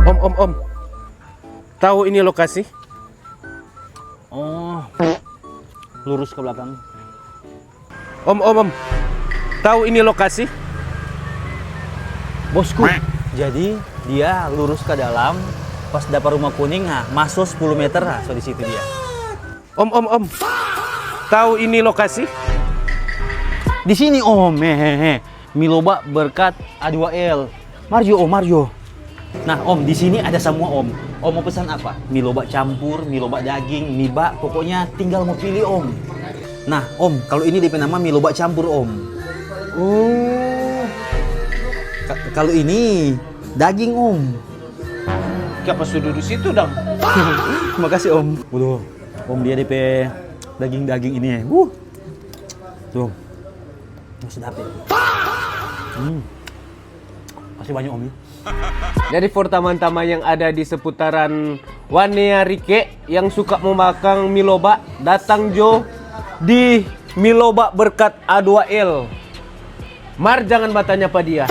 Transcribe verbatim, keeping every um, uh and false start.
Om, om, om. Tahu ini lokasi? Oh, lurus ke belakang. Om, om, om. Tahu ini lokasi? Bosku, jadi dia lurus ke dalam, pas dapa rumah kuning, nah, maso sepuluh meter, nah, so di situ dia. Om, om, om. Tahu ini lokasi? Di sini, Om. Hehehe. Mi loba berkat A dua L. Marjo, Om, marjo. Nah, Om, di sini ada semua, Om. Om mau pesan apa? Mi loba campur, mi loba daging, mi bak, pokoknya tinggal mau pilih, Om. Nah, Om, kalau ini depe nama mi loba campur, Om. Oh. Ka- kalau ini daging, Om. Kenapa sudah di situ dong? Makasih, Om. Waduh, Om, dia depe daging-daging ini ya. Wuh. Tuh. Ini sedap ya. Hmm. Kasih banyak, Om, ya. Jadi for teman-teman yang ada di seputaran Wanea Rike yang suka mau makan mi loba, datang jo di mi loba berkat A dua L. Mar jangan batanya pa dia.